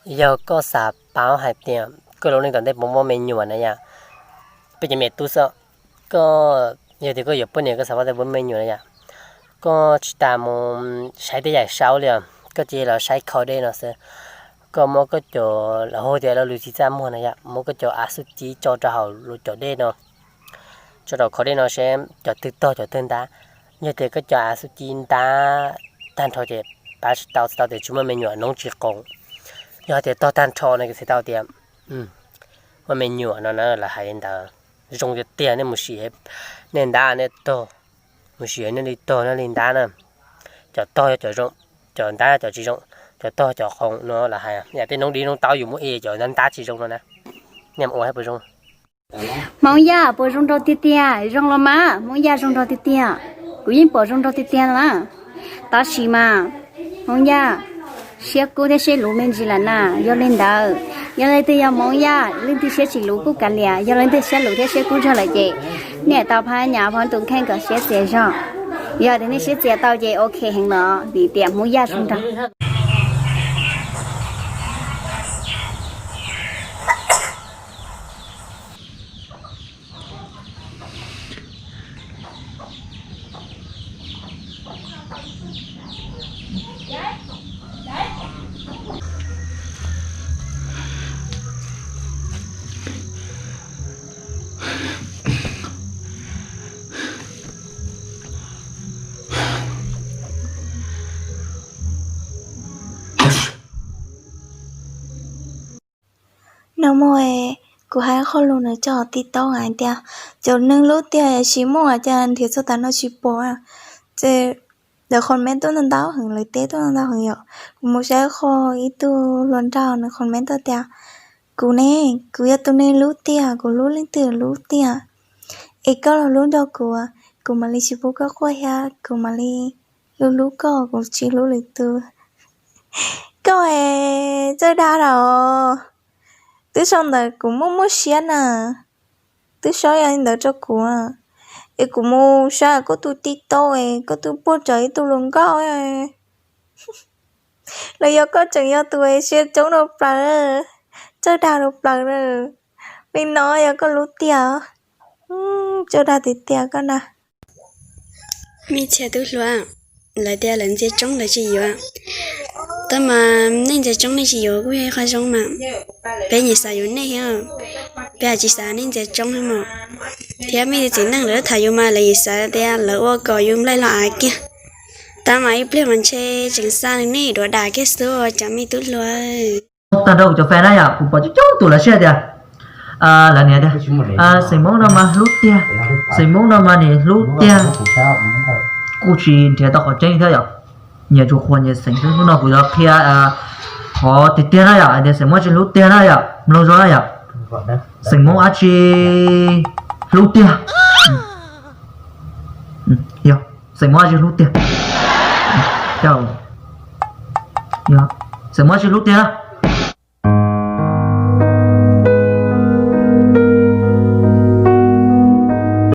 Yog koj xav paub hais tias koj lub neej tom ntej puas muaj me nyuam na yom, peb cov me tub xwb, koj yog tias koj yuav poj niam koj xav paub tias puas muaj me nyuam na yom, koj tsis tas mus saib tej yam saub li os, koj cia li los saib kho dej no xwb. Koj muab koj cov, lawv hu tias lub lus txiv txaj muag na yom, muab koj cov av xub cib tso rau hauv lub cov dej no, tso rau kho dej no seb cov twg tog cov twg ntab. Yog tias koj cov av xub cib ntab tag nrho ces paub tsis tau, txhais tau tias tsis muaj me nyuam, noob tsis qoos. Yog tias tog tag nrho no ces txhais tau tias muaj me nyuam no na, lawv hais li ntawd. Zoo tiag tiag, nej mus sim, nej ntab nej tog, mus sim nej li tog nej li ntab na. Cov tog yog cov zoo, cov ntab cov tsis zoo, cov tog cov qoos no lawv hais. Yam tej noob dib noob taub yus muab ib cov ntab ntab tsis zoo no na, nej mus ua thiab puas zoo? Hmoob Yaj, puas zoo nraug tiag tiag? Zoo los mas, Hmoob Yaj zoo nraug tiag tiag. Kuv yeej pom zoo nraug tiag tiag na. Tab sis mas Hmoob Yaj, siab kub thiab siab luv me ntsis lawm na. Yog li ntawd, yog leej twg yog Hmoob Yaj, leej twg siab tsis luv kuj kav liam, yog leej twg siab luv thiab siab kub zog lawm ces nej tau phab nyas phab tus kheej kom siab txias zog. Yog tias nej siab txias tau ces ok heev los vim tias Hmoob Yaj zoo nraug. No mus, kuv hais qhov lus no tso hauv TikTok hais tias cov neeg hlub tiag sis muaj cas nrhiav txog tav no tsis pom. Ces lawv comment tuaj ntau ntau heev, lawv teb tuaj ntau ntau heev yom. Kuv mus saib qhov ib tug hluas nraug nws comment tuaj tias, kuv ne, kuv yog tus neeg hlub tiag, kuv hlub leej twg hlub tiag. Es koj los hlub nrog kuv, kuv mam li tsis pub koj quaj thiab kuv mam li hlub hlub koj, kuv tsis hlub lwm tus. Koj es txawj dag los, twb sau ntawd kuv muaj muaj siab na, twb sau li ntawd rau kuv. Es kuv mus saib koj tus TikTok es koj twb puag tsawv ib tug hluas nkauj, los yog koj tseem yog tus siab coob rau plaws, txawj dag rau plaws. Li no yog koj hlub tiag? Txawj dag tiag tiag koj na. Me txhia tub hluas, lawv tias lawv ntxias tsoob lawv tsis yuav. Tab mas nej ntxias tsoob nej tsis yuav kuj yog ib qho zoo mas. Peb nyiam xav yuav nej thiab, peb tsis xav nej ntxias tsoob thiab mas. Thiab mej txiv neej lawv tham yus mas lawv yim xav tias lawv ua kom yus nplaig los av kiag. Tab mas ib pliag mas ntshe tseem xa nws nej duav dam kiag xwb cov me tub hluas. Tag nrho kuv cov fan na yom, kuv pom coob coob tus lawv siab tias, lawv niam tias, xeem Hmoob no mas hlub tiag, xeem Hmoob no mas nim hlub tiag, kuj tsis nrhiav tau qhov tseeb thiab yom. Nyias tsuas qhuas nyias xeem xwb. Hnub no kuv yuav qhia qhov tiag tiag na yom, hais tias xeem Hmoob tsis hlub tiag na yom, mloog zoo na yom. Xeem Hmoob dab tsi hlub tiag? Xeem Hmoob dab tsi hlub tiag? Xeem Hmoob dab tsi hlub tiag?